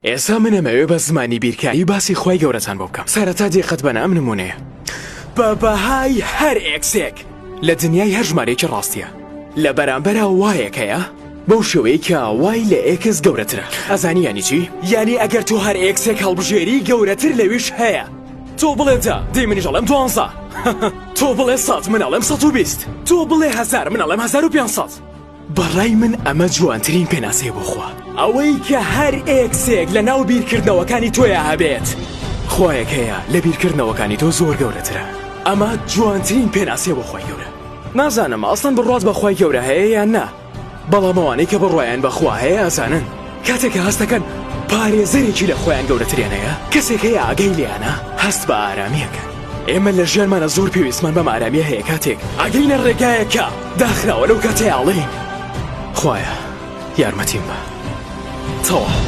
ئێستا من ئەمەوێ بە زمانی بیرکاری باسی خوای گەورەتان بۆ بکەم سەرەتا دیقەت بەنە ئەم نمونەیە بە بەهای هەر x ێک لە دنیای هەر ژمارەیەکی ڕاستیە لە بەرامبەرا y ێک هەیە بەو شێوەیە کە y لە x گەورەترە ئەزانی یانی چی؟ یانی ئەگەر تۆ هەر x ێک هەڵبژێری گەورەتر لەویش هەیە تۆ بڵێ دە دەی منیش ئەڵێم دوانزە تۆ بڵێ سەد من ئەڵێم 120 تۆ بڵێ هەزار من ئەڵێم 1500 بەڕای من ئەمە جوانترین پێناسەیە بۆ خوا. ئەوەی کە هەر x ێک لە ناو بیرکردنەوەکانی تۆیا هەبێت خوایەک هەیە لە بیرکردنەوەکانی تۆ زۆر گەورەترە. ئەمە جوانترین پێناسەیە بۆ خوای گەورە. نازانم ئەسڵەن بڕوات بە خوای گەورە هەیە یان نا بەڵام ئەوانەی کە بڕوایان بە خوا هەیە ئەزانن کاتێک کە هەست دەکەن پارێزەرێکی لە خۆیان گەورەتریان هەیە کەسێک هەیە ئاگای لێیانە هەست بە ئارامی ئەکەن. ئێمە لە ژیانمانا زۆر پێویستمان بەم ئارامیە هەیە کاتێک ئەگەینە ڕێگایەک کە داخراوە لەو کاتەیا ئەڵێین خوایە یارمەتیم بە تەواو.